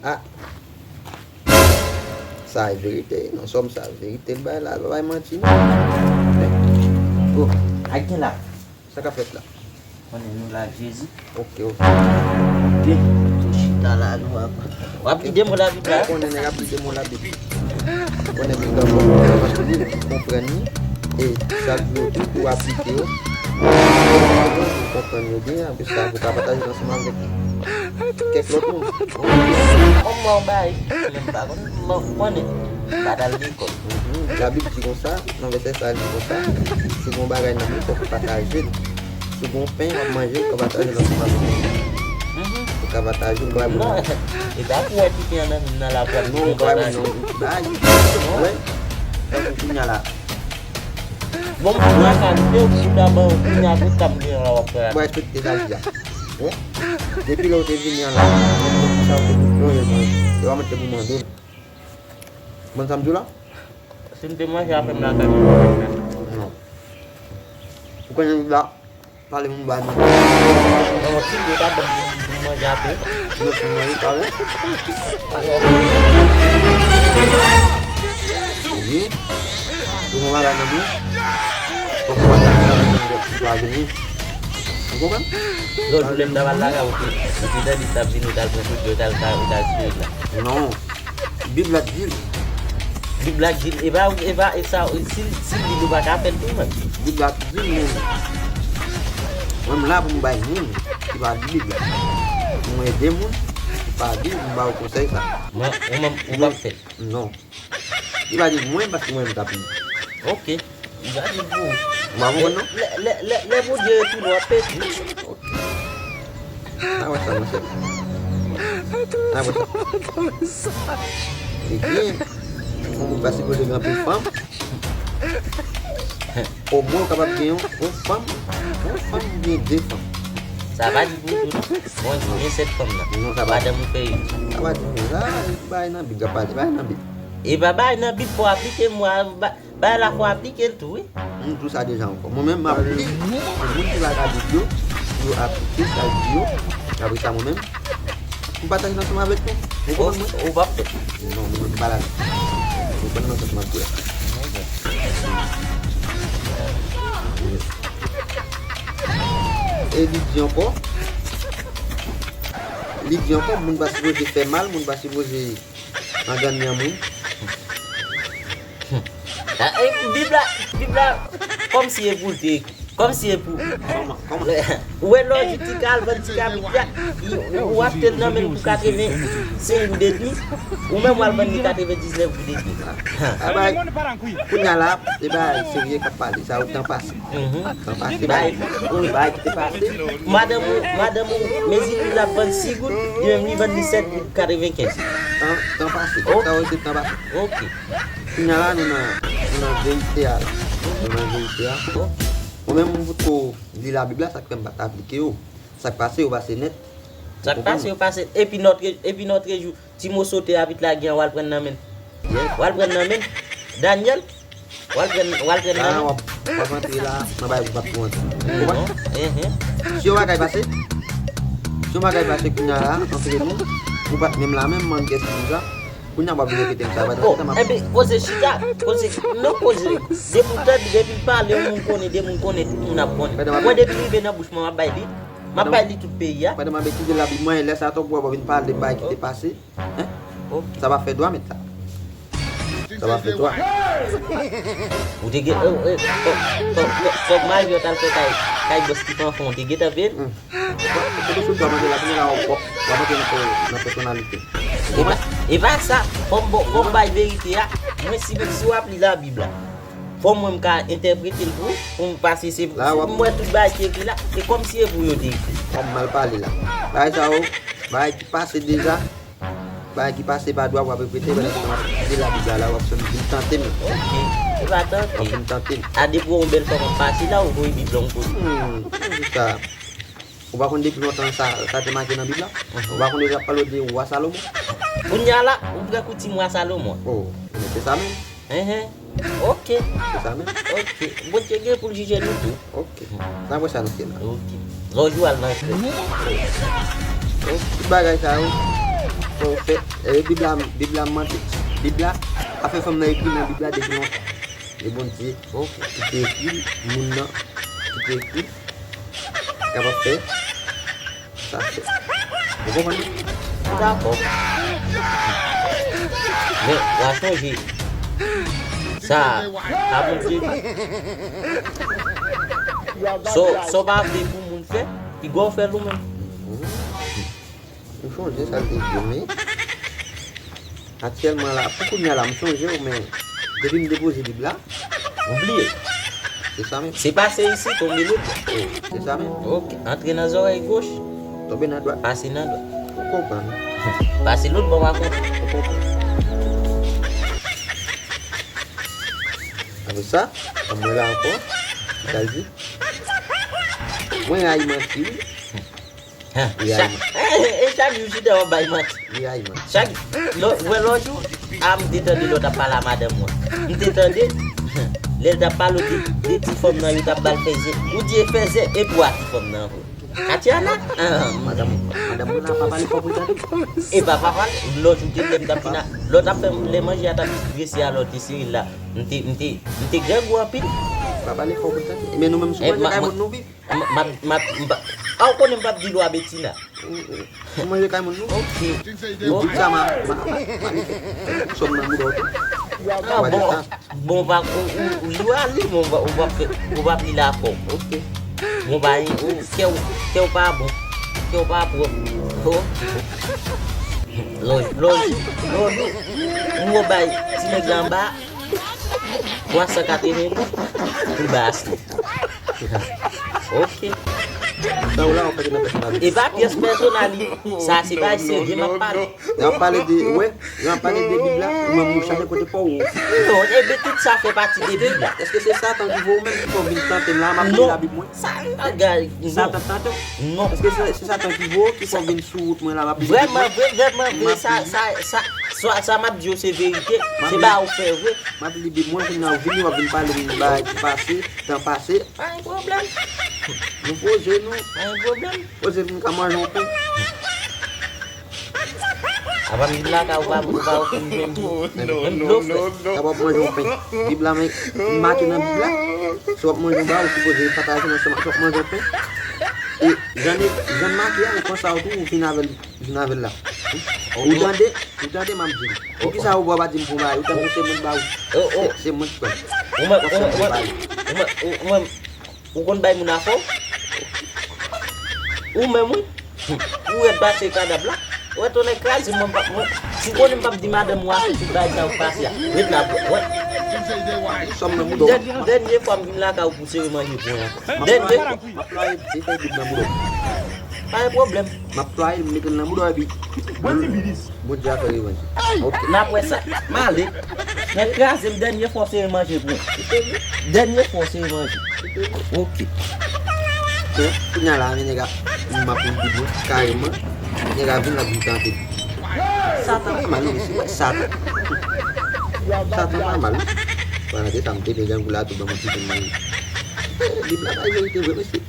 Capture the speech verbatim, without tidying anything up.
Ah. Sa e verite, non, sòm sa verite l bay la, l pa bay manti non. Oh, ak gen la. Sa k ap fèt la? Konnen nou la ak Jezi. Ok, ok. Ok, tou chita la, nou ap, w ap li de mo Labib la. Ou konnen nèg ap li de mo Labib. Ou konnen Bib la fò, paske li konprann li. E sa k di yo tou, pou aplike yo. Pou konprann yo byen, apre sa, pou ka pataje l ansanm avèk kèk lòt moun. Kòman w bay? Mwen pa konn, mwen konnen. M pa t al lekòl. Mhm. Labib di konsa, nan vèsè sa, li di konsa, si gon bagay nan men, fòk ou pataje l. Si gon pen w ap manje, ou ka pataje l ansanm avèk moun. Mhm. Ou ka pataje l, ou ka bay moun. Non, e pa pou wè ti pen an nan men m nan la pou ap di gon bagay. Non, ou ka bay moun nan yon ti bagay. Wè, tankou kounye a la. Bon, m pran kalite w pou ta ban w kounye a pou ta m gen la w ap fè. Mwen respekte lavi a. Wè. Depi lè w te vini an la, sa w te pou plonje mwen. E w a mete pou mande l. Konn sa m di w la? Si m te manje apre m lakay mwen. Non. Ou konnen la, pale moun ba nou. Non, si m te ta ban m pou m manje apre. Non, pou manje, pale. Wi. Pou mwen bagay nan men. Pou mwen bagay nan men, pou mwen vini. Ou konprann? Lòt jou lè m ta pral lakay ou, ou te, ou te tande m t ap vini, ou t al pran kout, ou t al ka, ou t al sou la. Non. Bib la di l. Bib la di l, e pa, e pa, e sa, si, si l di l, ou pa ka fè l tou, menm. Bib la di l, men mwen m la pou m bay moun ki pa li Bib la. Pou mwen ede moun ki pa li, pou m ba yo konsèy sa. Mwen, ou menm, ou p ap fè l. Non. Li pa di mwen, paske mwen m t ap li. Ok. Li pa di pou ou. Ou pa konprann, non? Lè, lè, lè, lè Bondye retounen, w ap pèdi. Ok. N a wè sa, monchè. N a wè sa. Ebyen, yon moun pa sipoze gen anpil fanm. Omwen, ou kapab gen yon, yon fanm, yon fanm oubyen de fanm. Sa pa di pou ou tou, non. Bon, gen sèt fanm nan. Non, sa pa di. Madanm ou fè youn. Sa pa di pou ou. Sa, bagay nan Bib, w ap pale, bagay nan Bib. E pa bagay nan Bib pou aplike, mwen, ba-, bay la fò aplike l tou, wi. M di w sa deja ankò. Mwen menm, m ap li pou moun ki pa ka Bib yo, pou yo aplike sa l di yo. Apre sa, mwen menm, m pataje l ansanm avèk nou. Ou konprann mwen? Ou p ap fè. Non, mwen menm, m pa la. Ou konprann nan sans m ap di la. E li di ankò, li di ankò, moun pa sipoze fè mal, moun pa sipoze anganyan moun. Ah, e Bib la, Bib la, kòmsi e pou l te ekri. Kòmsi e pou. Kòman, kòman? Ou wè lè w di ti ka al vann ti kabrit la, ou achte l nan men l pou katrevensenk goud edmi, ou menm w al vann li katrevendiznèf goud edmi. Ah, bay, kounye a la, e bay serye k ap pale, sa yo tan pase. Mhm. Tan pase, bay, wi, bay ki te pase. Madanm ou, madanm ou, mezi li l ap vann sis goud, li menm li vann li sèt goud katrevenkenz. Tan, tan pase. Ok. Sa yo se tan pase. Ok. Kounye a la, nou nan, nou nan verite a la. Nou nan verite a. Mwen menm, mwen potko li Labib la, sa k fè m pa t aplike yo. Sa k pase, yo pase nèt. Sa k pase, yo pase. Epi nòtre, epi nòtre jou, ti moso tè a vit lage an, w al pran nan men l. Yes. W al pran nan men l. Daniel, w al pran, w al pran nan men l. La, w ap, w ap antre la, nan bagay pou w pa t pou antre. Ou konprann? Si yon bagay pase, si yon bagay pase kounye a la, antre nou, ou pa t menm la menm, mande kès ki deja. Kounye a w ap vin repete m sa, pa nan chita m ap. Enben, koze chita, koze, non koze, depi w tande, depi l pale, yon moun konnen, de moun konnen, tout moun ap konnen. Mwen, depi l rive nan bouch mwen, m ap bay li, m ap bay li tout peyi a. Pandan m ap etidye Labib mwen, lè sa tonbe w ap vin pale de bagay ki te pase. Hein? Sa pa fè dwa, mèt la. Sa pa fè dwa. Ou te gen, oh, eh, kòk, kòk, kòk, kòk Maryòt al fè kay, kay bòs ki fanfan, ou te gentan peye l? Bon, se te sou dwa mande la, kounye a la, w ap, w ap antre nan, nan pèsonalite. E pa, e pa sa, fò m, fò m bay verite a, mwen si, si w ap li Labib la, fò mwen m ka entèprete l pou, pou m pase, se, m wè tout bagay ki ekri la, se kòmsi e pou yo te ekri. W ap mal pale la. Bagay sa yo, bagay ki pase deja, bagay ki pase pa dwa w ap repete, pandan se tan w ap etidye Labib la, la w ap sot vin tante m. Ok, se pa tante. W ap vin tante m. A depi w yon bèl fanm ap pase la, ou voye Bib la yon kote. Hmm, sa. Ou pa konn depi lontan sa, sa te make nan Bib la? Ou pa konn yo t ap pale w de wa Salomon? Kounye a la, ou pran koutim wa Salomon. Oh, men se sa menm. Enhen. Ok. Se sa menm. Ok. Bondye gen pou l jije nou tou. Ok. N ap wè sa nan syèl la. Ok. Lòt jou al nan enfer. Tout bagay sa yo, Fò w fè, e, Bib la, Bib la manti. Bib la, afè fanm nan ekri nan Bib la depi lontan. E Bondye ki te ekri l, moun nan ki te ekri l, kapab fè sa fèt. Ou konprann? Dakò. Men, w a sonje, sa, a Bondye di. Sa w, sa w pa vle pou moun fè, piga w fè l ou menm. M sonje sa l te di w, men aktyèlman la, pou kounye a la, m sonje w, men depi m depoze Bib la, m bliye. Se sa menm. Se pase isit, konbyen lòt? Se sa menm. Ok, antre nan zòrèy goch. Tonbe nan dwat. Pase nan dwat. Ou konprann. Pase lòt bò, pa konprann. Ou konprann. Apre sa, ann mwen la ankò, sa l di. Mwen rayi manti, wi. Hein, chak, e, e, e chak jou chita w ap bay manti. Chak, lò, wè lòt jou, a, m te tande lè w t ap pale a madanm mwen. M te tande, lè l t ap pale w de, de ti fanm nan, yo t ap ba l fèzè. Ou di e fèzè, e pou a ti fanm nan ankò. Katiana? Ah. Madanm, madanm mwen la pa pale fò pou l tande. E pa, pa pale, lòt jou te lè m t ap fin a, lè w t ap fè lè manje a t ap grese a lè w te sere l la. M te, m te, m te grangou anpil. Pa pale fò pou l tande. Men nou menm sou manje kay moun nou viv. M, m ap, m ap, m pa, a, ou konnen m p ap di lwa Betina. Ou, ou, ou manje kay moun, non? Ok. Ou di sa, m a, m a, m a, m a li fè. Sòm nan mouda w tou. Ah, bon. Bon, pa, ou, ou, ou jwe a li, bon, ou pa, ou pa fè, ou pa pli la fò. Ok. Bon, pa, ou, kè w, kè w pa bon. Kè w pa pwòp. Oh. Lòt, lòt jou, lòt jou, m wè bay ti nèg la anba. Twa san katreven goud pou l bay Ashley. Ok. Sa w la, w pa gen nan pèsonal. E pa pyès pèsonal, li. Sa se bagay serye m ap pale. Lè w ap pale de, wè, lè w ap pale de Bib la, ou menm ou chache kote pa w. Non, ebyen tout sa fè pati de Bib la. Èske se Satan ki voye w menm ki fè w vin tante m la, m ap li Labib mwen? Sa, bagay, non. Satan tante w? Non. Èske se, se Satan ki voye w ki fè w vin sou wout mwen la, m ap li Bib mwen? Vrèman vre, vrèman vre, sa, sa, sa, sa, sa m ap di yo se verite, se ba ou fè vre. M ap li Bib mwen, kounye a w vini, w ap vin pale m bagay ki pase, tan pase. Pa gen pwoblèm. Nou poze nou. Pa gen pwoblèm. Poze m ka manje yon pen. Apa m vin lakay ou pa, ou pa ofri m menm, menm dlo frè. Apa w ap manje yon pen. Bib la, men, m make nan Bib la. Si w ap manje yon bagay, ou sipoze pataje nan sèman. Si w ap manje yon pen. E jan li, jan l make a, ou konsa ou tou, ou vin avè l. Vin avè l la. Ou tande, ou tande m ap di l. Poukisa ou pa di m pou bagay? Ou tande se mwen ki ba ou. Se, se mwen ki pran. Ou mwen, ou mwen, ou mwen, ou mwen, ou konn bay moun afè w? Ou menm wi. Ou rèd pase kadab la. Ou wè tonnè kraze mwen, m p ap, mwen. Si w konnen m p ap di madanm ou afè tout bagay sa yo k pase a. Ret la, wè. Dèn-, dènye fwa m vin lakay ou pou sere manje pou mwen. Dènye fwa. M ap plwaye, se fè Bib nan bouda w. Pa gen pwoblèm. M ap plwaye, m mete l nan bouda w epi Bondye a fè revanj. Ok. N ap wè sa. M ale. Nèg kraze m, dènye fwa w sere manje pou mwen. Dènye fwa w sere manje. Ok. Bon, kounye a la, men nèg a, m ap di bon, kareman, nèg a vin la vin tante m. Satan pa mal, wi, mesye, Satan. Satan pa mal, wi. Pandan sa, m te vin grangou la, tou ban mwen kite m manje. Bib la bay verite vre, mesye.